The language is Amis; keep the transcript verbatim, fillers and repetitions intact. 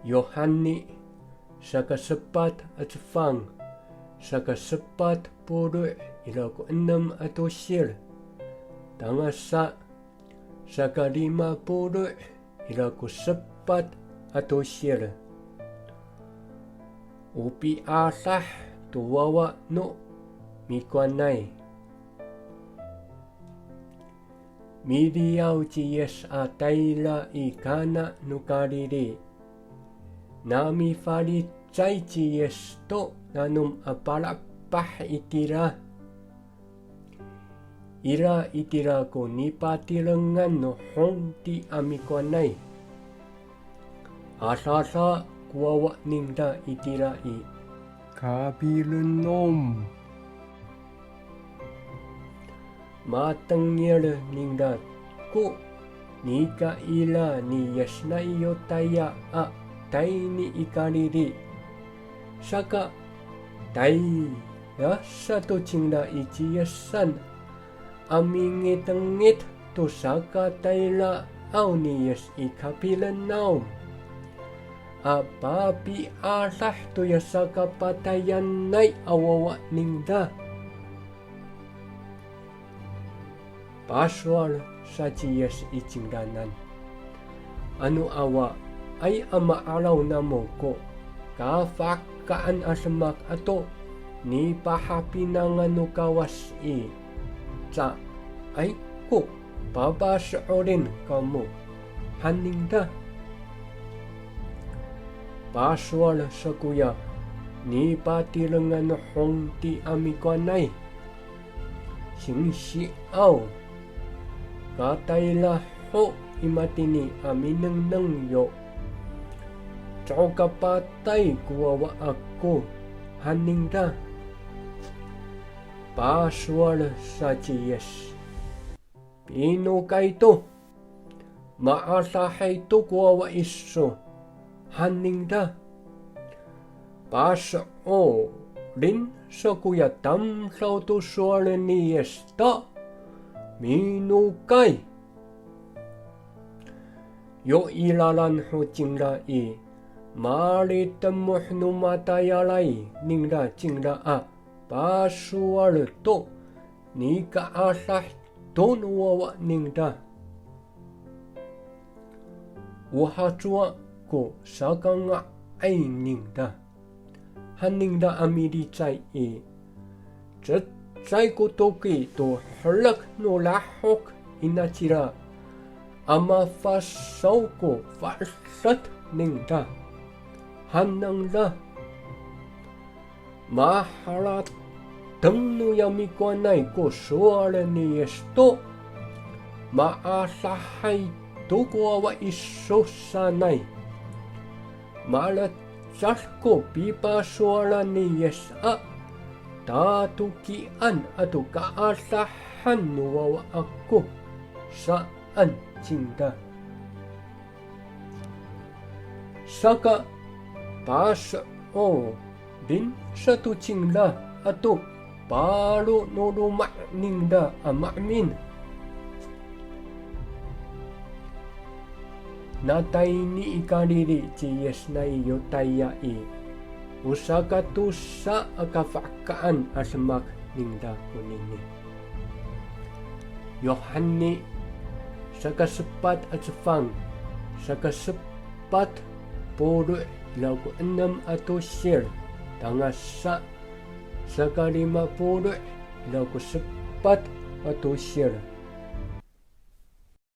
Yohani, saka sepat a cefang, saka sepat polo' ira ko enem a tosil, tangasa saka lima polo' ira ko sepat a tosil. O piadah to wawa no mikowanay. Miliyaw ci Yis a tayra i Kana no Kalili. Namifalicay ci Yis to nanom a palapah itira. Ira itira ko nipatirengan no hongti a mikowanay. Adada ko wawa ningra itira i Kapirenaom. Matengil ningra ko nika ira ni Yis nai Yotaya a tayni i Kalili. Saka tayra sato cingra i ci Yisan a mingitngit to sakatayraaw ni Yis i Kapirenaom a papiadah toya sakapatayanay a wawa ningra. Pasowal sa ci Yis i cingraanan. Ano awaay a ma'araw namo ko kafahkaan a demak ato nipahapinangan no Kawas i, caay ko papaso'elin kamo, han ningra. Pasowal sa koya nipatirengan no hongti a mikowanay. Singsi aw, katayra ho i matini a minengneng yo. Caho ka patay ko wawa ako, han ningra. Pasowal sa ci Yis. Pinokay to, maadahay to ko wawa iso, han ningra. Paso'elin sa koya tamdaw to sowal ni Yis ta minokay. Yo i lalan ho cingra i, malitemoh no matayalay ningra cingra a pasowal to nikaadah to no wawa ningra. O hacowa ko sakanga'ay ningra, han ningra a milicay i, cecay ko toki to herek no lahok inacila a mafasaw ko fa'edet ningra, han nangra. Maharateng noya mikowanay ko sowal ni Yis to maadahay to ko wawa iso sanay. Malecad ko pipasowalan ni Yis a tatokian ato kaadahan no wawa ako saan cingra. Saka paso'elin sato cingra ato paro no loma' ningra a maemin. Na tayni i Kalili ci Yis nai Yotaya i, o sakatosa a kafahkaan a demak ningra konini. Yohani, saka sepat a cefang, saka sepat polo' ira ko enem a tosil, tangasa saka lima polo' ira ko sepat a tosil.